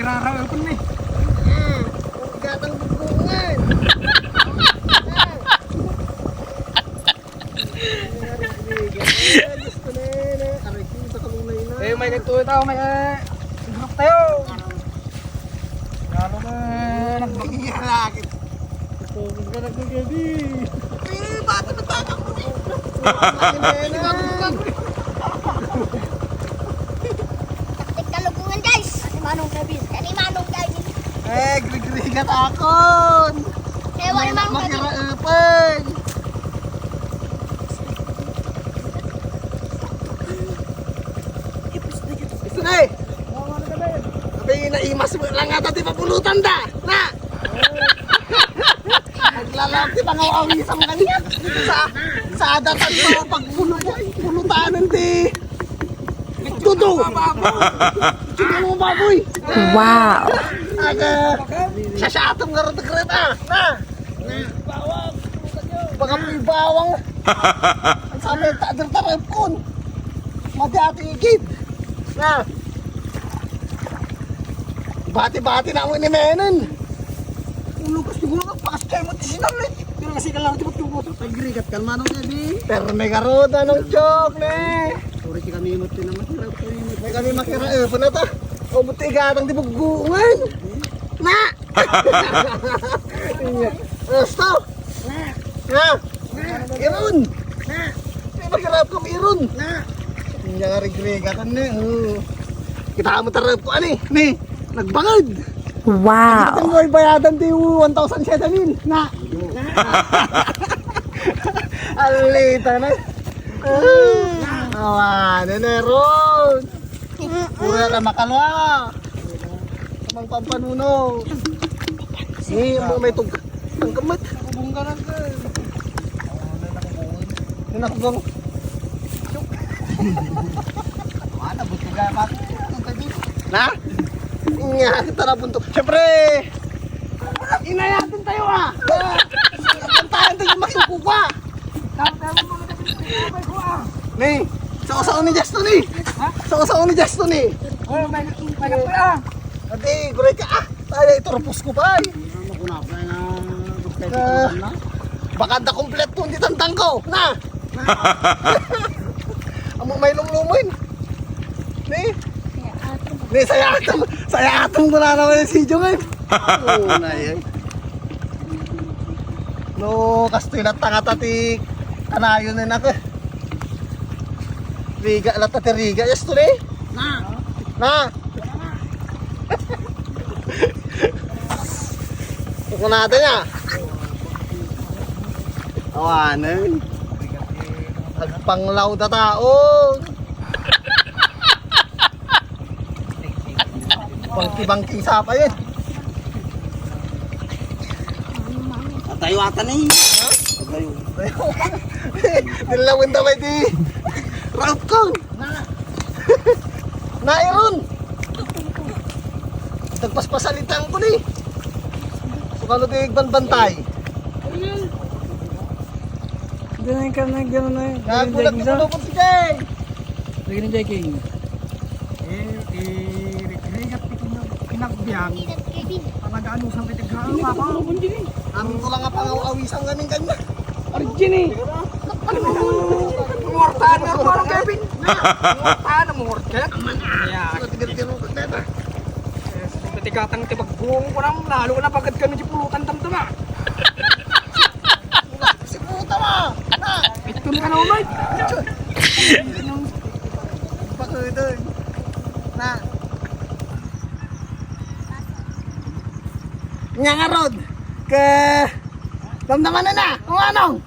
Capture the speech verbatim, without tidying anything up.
Araw ko ni. Ah, gatang bukungan. Ah. Gusto na yun, eh. Aray ko, sa kalunay na. Eh, may nagtuloy tayo, may, eh, group tayo. Lalo na, nag- Iya, lagi. Ito, huwag ka nagkagadi. Eh, bata na bata ko, eh. Taktik kalukungan, guys. Ni Manong Kevin. Ni Manong Kevin. Eh, grigrigat akon. Ewan, Manong Kevin. Makiraupay. Ito na eh. Sabi, naimas mo lang ata, di mapulutan da. Na! Naglalak, di pangaw-awisan kaniya. Sa, sa adatan ko, pag pulu-, pulutanan, di. Tudo! Tudo mo, baboy! Wow! Aga, sasyatom nga rin, ah! Na! Baka may bawang. Ang sabi, ta-, ta-, tarap kun. Madi ati igid. Na. Bati-bati na mo ni Menen. Ulo ko siguro, pakas kayo mo ti sinamit. Pero kasi ka lang, di ba, tubo? Pagrigat ka, manong, eh, di. Pero may karuda, nong chok, ne. Sorry, si kami mo, tinamit, hirap kami mo. May kami makira, eh, punata. O, buti igatang, di bugungan. Na! Gusto? Ha? Iron! Di ba hirap kong iron? Hindi nga rigriga ka na, oh. Kita mo tarap ko, ani? Ni, nagbangad! Wow! Ang mo ibayadan di one thousand seven mil. Na! Alita na. Ah, awa, neneron! Pura na makalwa. Mang pampanuno. Ni, mo may tug-, ang kamat. Nakubong ka lang, sir. Yung nakubong. Wala, buti ka, Mac. Ano ka dito? Na? Nga, kita na buntok. Siyempre, inayatin tayo, ah. Ang tayo, tayo, makikukuha. Ni, sa usaw ni Justin, ni. Ha? Sa usaw ni Justin, ni. Oh, may, may kape, ah. Ate, gulay ka, ah. Ay, ay, turpos ko pa, ay. Ano ko na, pa nga, Ah. Baka da kompleto, hindi tandang ko. Na. Amo may lumlumin. Ni. Ni, saya atam, saya atam ko na naman yung si Jung, eh. Oo, na, eh. No, kastoy na tanga ta ti kanayon na naka. Riga, lata ti riga. Yes, to, eh. Na. Na. Kukunada niya. Awanen. Agpanglaw da taon. Bangki-bangking sapa yun. Atayo ata na eh. Atayo. Nilawin daw ay di. Route ko. Nairon. Nagpaspasalitan ko ni. Sukalo di igbanbantay. Ganun ka na, ganun na. Gago na, Jay, gusto ko si Jay. Lagi ni Jay King. Eh, eh, rigat ti kinag-, kinagbiang. Talaga, ano, sa may taga-, Hindi ka papa. Tulungan din eh. Ang ko lang nga pangaw-awisan kami kanya. Arjun eh. Ano? Mangortaan nga, parang Kevin. Mangortaan, mangortaan. Aman, ah. Yeah. Sige, tigil-tigil mo, kagdeta. Eh, pati katang ti pagbuong ko lang, lalo na pagkat kami di pulutan tamtama. Si puta mo! Na! Itun ka na, Mike! Pakudon. Na! Nya nga rod, ke, damdaman na na, kung ano!